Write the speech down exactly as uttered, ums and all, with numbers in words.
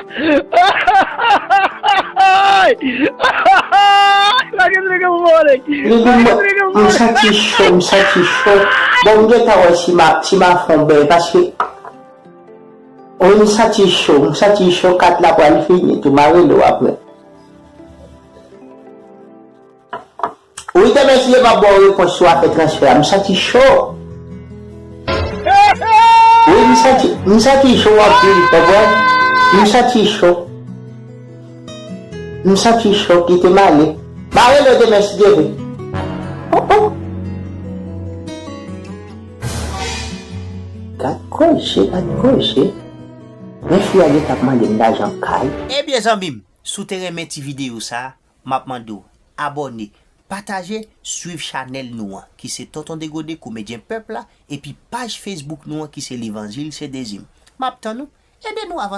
Li di m, m santi cho, m santi cho. Bon, m gentan wè si m a, si m a fè yon bèy, paske, wi, m santi cho, m santi cho, kat la pral fini tou, m a rele w apre. Wi, demen si yo pa ba w repons sou afè transfè a, m santi cho. Wi, m santi, m santi cho anpil, konprann? M santi cho. M santi cho, kite m ale. M a rele w demen si Dye vle. Oh, oh. Gad koze, gad koze. Men fi a gentan ap mande m lajan kay. Ebyen, zanmi m, si w te renmen ti videyo sa a, m ap mande w abòne, pataje, swiv chanèl nou an, ki se Tonton Degode, komedyen pèp la, epi paj Facebook nou an, ki se Levanjil se Dezim. M ap tann ou, ede nou avanse.